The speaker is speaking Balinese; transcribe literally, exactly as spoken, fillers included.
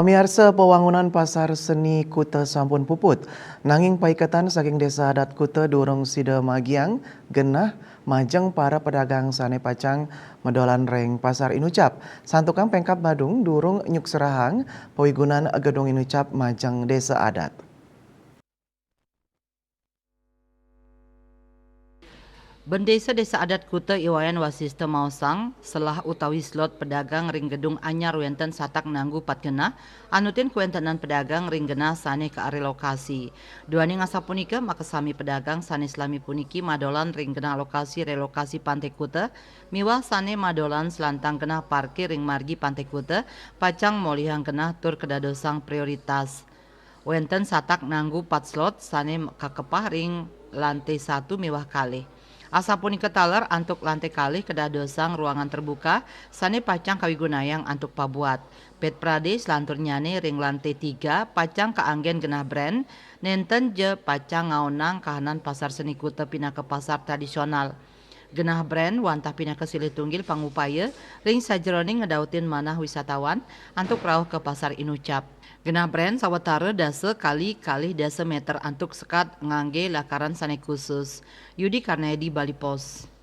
Miarsa, pawangunan Pasar Seni Kuta sampun puput, nanging paiketan saking Desa Adat Kuta durung sida magiang genah majeng para pedagang sane pacang medolan ring Pasar Inucap. Santukan Pengkab Badung durung nyukserahang pawigunan gedung Inucap majeng Desa Adat. Bendesa Desa Adat Kuta I Wayan Wasista maosang, selah utawi slot pedagang ring gedung anyar wenten satak nanggu pat genah, anutin kawentenan pedagang ring genah sane karelokasi. Duaning asapunika, makasami pedagang sane salami puniki madolan ring genah lokasi relokasi Pantai Kuta, miwah sane madolan selantang genah parkir ring margi Pantai Kuta, pacang molihang genah tur kadadosang prioritas. Wenten satak nanggu pat slot sane kakepah ring lante satu miwah kalih. Asapunika taler antuk lante kalih kadadosang ruangan terbuka sane pacang kawigunayang antuk pabuat. Pet Pradesh lanturnyane ring lante tiga pacang kaanggen genah brand, nenten ja pacang ngaonang kahanan Pasar Seni Kuta pinaka pasar tradisional. Genah brand wantah pinaka silih tunggil pangupaya ring sajeroning ngedautin manah wisatawan antuk rauh ka Pasar Inucap. Genah brand sawatara dasa kali kalih dasa meter antuk sekat ngangge lakaran sane khusus. Yudi Karnaedi, Bali Post.